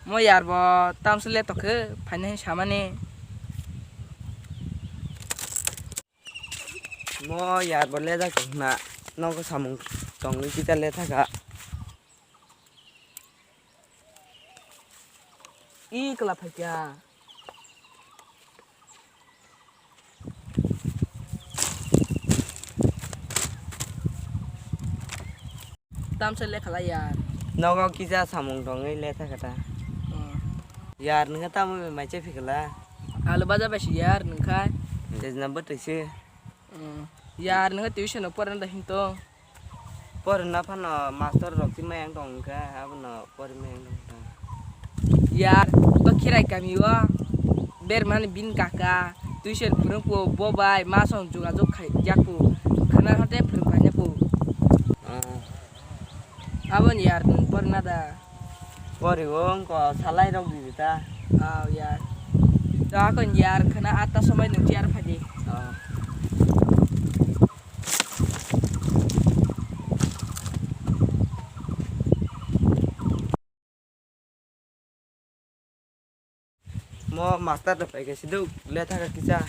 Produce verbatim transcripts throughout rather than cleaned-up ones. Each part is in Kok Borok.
Mo yar bo tamswk le tokhe, phainai samani. Mo yar bo le jak tong na, nogo samung tongwi kita le thaka. I kla phaikya. Tamsa le khala yar. Nogo kisa samung tongwi le thaka ta. Hmm. Yar nungkha tamo bai maicha phikla. Alu baja bai si yar nungkha. Jajna bwtwi se. Hmm. Yar nungkha tuition no porna da hinto. Porina phano master rok si mayang tong kha, abono pori mayang tong kha. Yar, to khirai kami o bermani bin kaka, tuition phwrwng po, bo bai ma song jogajog khai jak po, khwna hote phwrwng paina po. Ah. Aboni yar nwng porina da? Pori o wngko salai rok di ta. Aw yar. To akon yar khwna atta somoi nwng chair phai di. Ah. Mo master da paikha siduk le thaka kisa.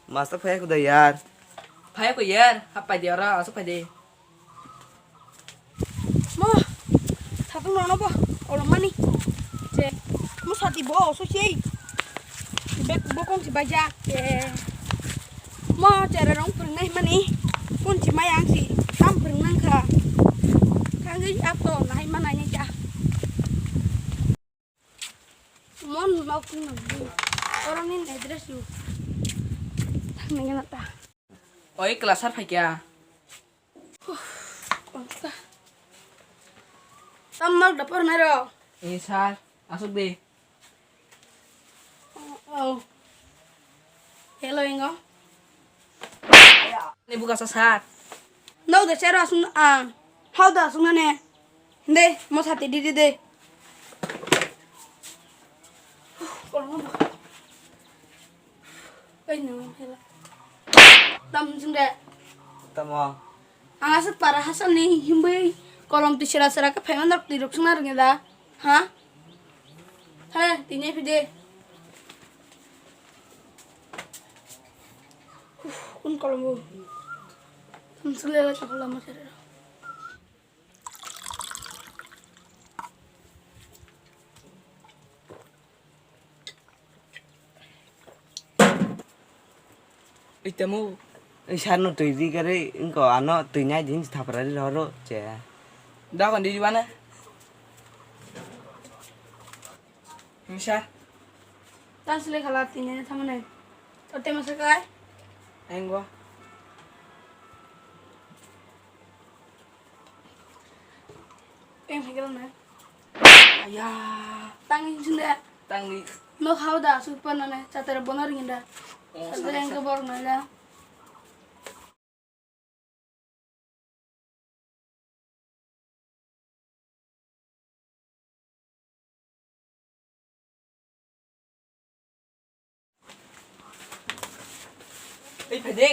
Master phai ko da yar. Phai ko yar, hapai di ora, asuk phai di. Mo, satung nono bo, olo mani. Je, mo sati bo, so sei. Bek bokong si baja. Je. Mo, chere rong pernai mani. Kun si mayang si, tam pernang kha. Kanggi ato, nai manai ni ja. Mon nok ni nang. Orang ni address yu. Nang ni ta. Oi, kelasar phai kya? Huh, bangsa. Tam nok da pornai ro. Eh, sir, asuk de. Oh. Hello, ingo. Ni buka sa sir. Nok da sir asuk ang. Hau da asuk na ne. De, mo sati di di de. Huh, kolong mo. Ai, no, hela. Tam jing de. Tamo. Ang aswk para hasal ni himbai kolom twi sera sera khe phaima norok twi rok swngna rwngya da? Ha? He, tini phi de. Huh, kun kolom bo. Tam sule la chakla ma sera. Itemu. Isar no twi di gare, ingko ano twi nai din thapra di roro che. Da kon di bana. Misa. Tan sile khala twi nai thamane. Tote masa kai. Enggo. Peng hai gelo na. Aya. Tangwi sinde. Tangwi. No khao da su pa na ne. Chatere bono ringinda. Oh, chatere sare, engke sare. Bor na la. Ei, phaidi.